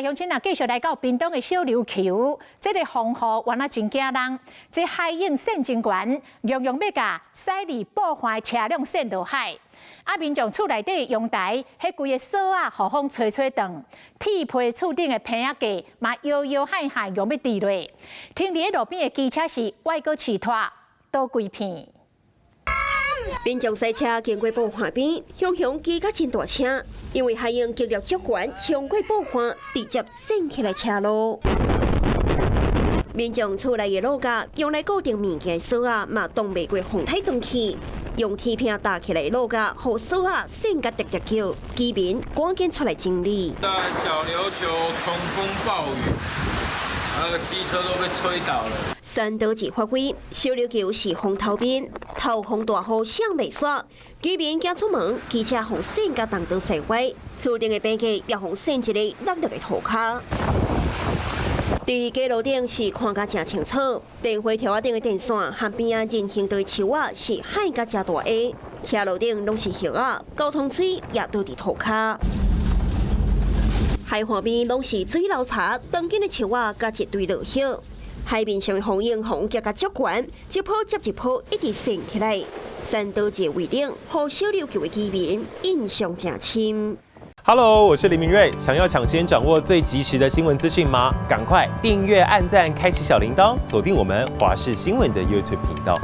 來鄉親啊，繼續來到屏東的小琉球，這个風雨原來真驚人，這海湧搧真懸，樣樣欲共駛離布岸的車輛搧落海。啊，民眾厝內底陽台，彼規个索仔予風吹吹斷，鐵皮厝頂的棚仔架嘛搖搖晃晃，欲欲跌落。停佇路邊的機車是歪閣飼拖倒規片。民眾駛車經過布岸邊，雄雄機甲真大聲，因為海湧激流足懸，衝過布岸，直接搧起來車路。民眾厝內的路架用來固定物件的索仔嘛，擋袂過風颱斷去，用鐵片搭起來的路架，予索仔搧甲直直叫，居民趕緊出來整理。在小琉球狂風暴雨，那個機車都被吹倒了。山道一發威，小琉球是風頭邊，透風大雨閃袂煞，居民驚出門，機車予搧甲東倒西歪，厝頂的棚架也予搧一个落落的塗跤。佇街路頂是看甲誠清楚，電話柱仔頂的電線和邊仔人行道的樹仔是害甲誠大下，車路頂攏是葉仔，交通錘也倒佇塗跤。海岸邊攏是水流柴，當今的樹仔佮一堆落葉。海面上的風湧風夾甲足懸，一波接一波一直升起來。三島一個圍頂，予小琉球的居民印象誠深。 Hello，我是林明瑞。想要搶先掌握最及時的新聞資訊嗎？趕快訂閱、按讚、開啟小鈴鐺，鎖定我們華視新聞的 YouTube 頻道。